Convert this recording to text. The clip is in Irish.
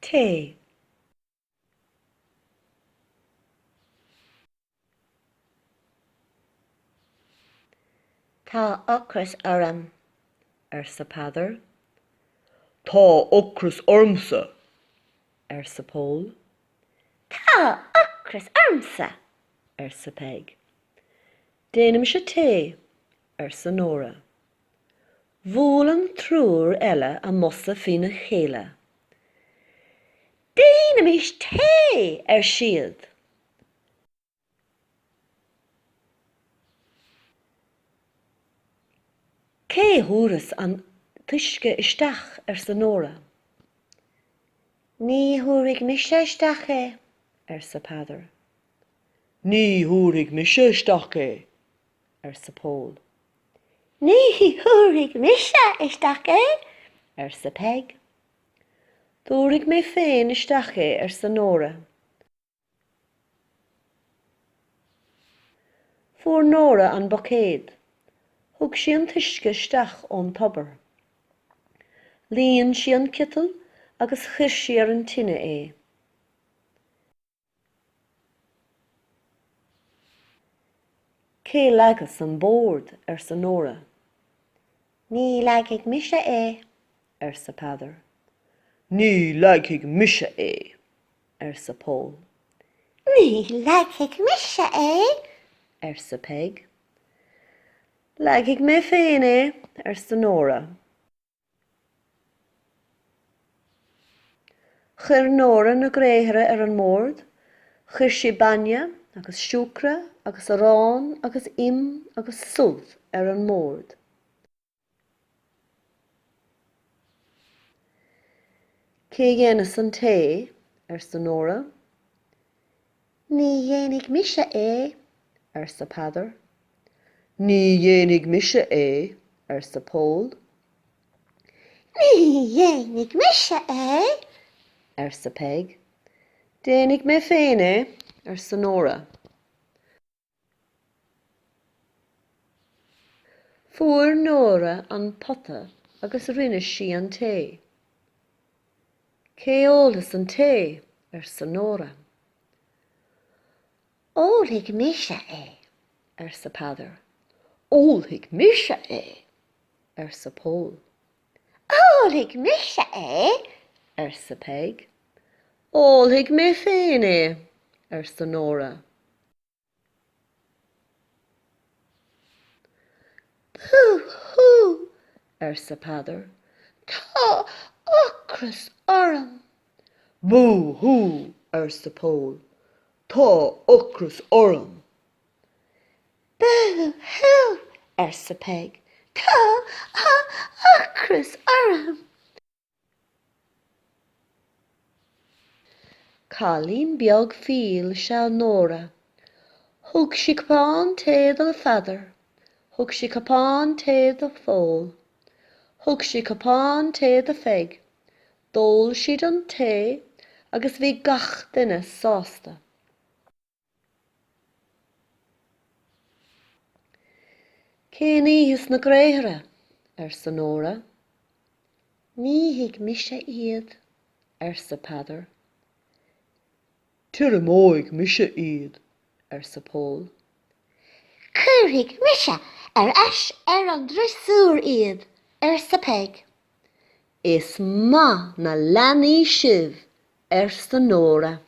Tae. Tá ocras orm, arsa Peadar. Tá ocras ormsa, arsa Pól. Tá ocras ormsa, arsa Peig. Déanfaimse tae, arsa Nóra. Bhuail an triúr eile a mbosa faoina chéile. Déanaimis tae! ar siad. Cé thabharfas an t-uisce isteach? arsa Nóra. Ní thabharfaidh mise isteach é, arsa Peadar. Ní thabharfaidh mise isteach é, arsa Pól. Ní thabharfaidh mise isteach é, arsa Peig. Tabharfaidh mé féin isteach é, arsa Nóra. Fuair Nóra an buicéad. Thug sí an t-uisce isteach ón tobar. Líon sí an ciotal agus chuir sí ar an tine é. Cé leagas an bord? arsa Nóra. Ní leagfaidh mise é, arsa Peadar. Ní leagfaidh mise é, arsa Pól. Ní leagfaidh mise é, arsa Peig. Leagfaidh mé féin é, arsa Nóra. Chuir Nóra na gréithre ar an mbord, chuir sí bainne agus siúcra agus arán agus im agus subh ar an mbord. Cé dhéanfas an tae? arsa Nóra. Ní dhéanfaidh mise é, arsa Peadar. Ní dhéanfaidh mise é, arsa Pól. Ní dhéanfaidh mise é, arsa Peig. Déanfaidh mé féin é, arsa Nóra. Fuair Nóra an pota agus rinne sí an tae. Cé ólfas an tae? arsa Nóra. Ólfaidh mise é, arsa Peadar. Ólfaidh mise é, arsa Pól. Ólfaidh mise é, arsa Peig. Ólfaidh mé féin é, arsa Nóra. Bú hú! arsa Peadar. Tá ocras orm! Bú hú! arsa Pól. Tá ocras orm! Bú hú! arsa Peig. Tá ocras orm! Cailín beag fial is ea Nóra. Thug sí cupán tae do Pheadar. Thug sí cupán tae do Phól. Thug sí cupán tae do Pheig. D'ól siad an tae agus bhí gach duine sásta. Cé nífeas na gréithre? arsa Nóra. Nífidh mise iad, arsa Peadar. Tirimóidh mise iad, arsa Pól. Cuirfidh mise ar ais ar an driosúr iad, arsa Peig. Is maith na leanaí sibh, arsa Nóra.